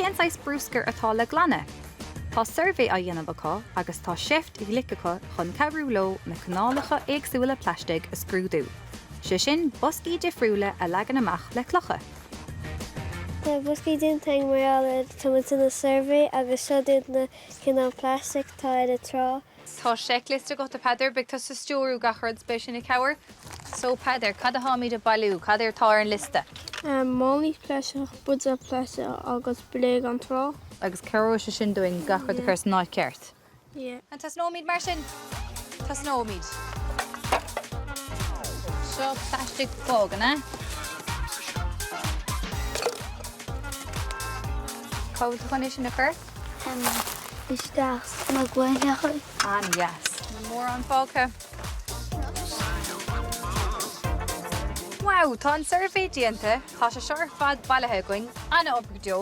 cén saghas brúscair atá le glanadh? Tá suirbhé á dhéanamh acu agus tá seift ghlic acu chun cabhrú leo na cineálacha éagsúla plaistigh a scrúdú, sé sin boscaí difriúla a leagan amach le clocha. Tá boscaí déanta againn mar gheall ar tá muid ag déanamh suirbhé agus seo iad na cineál plastic atá ar an trá. Tá seicliosta agat a Peadar, beidh tusa ag stiúrú gach rud, beidh sin ag cabhair. So Peadar, cad atáimid ag bailiú, cad atá ar an liosta? Málaí plaisteach, buidéal plaisteach agus bréagán trá. Agus cabhróidh sé sin dúinn gach rud a chur san áit cheart? Yeah. An tosnóimid mar sin? Tosnóimid. Seo plastic bog, an ea? Cá bhfuil tú chun é sin a chur? Isteach sna gloineacha. An-dheas. Níl mórán fágtha. Wow, tá an suirbhé déanta, tá sé seo ar fad bailithe againn, an-obair go deo.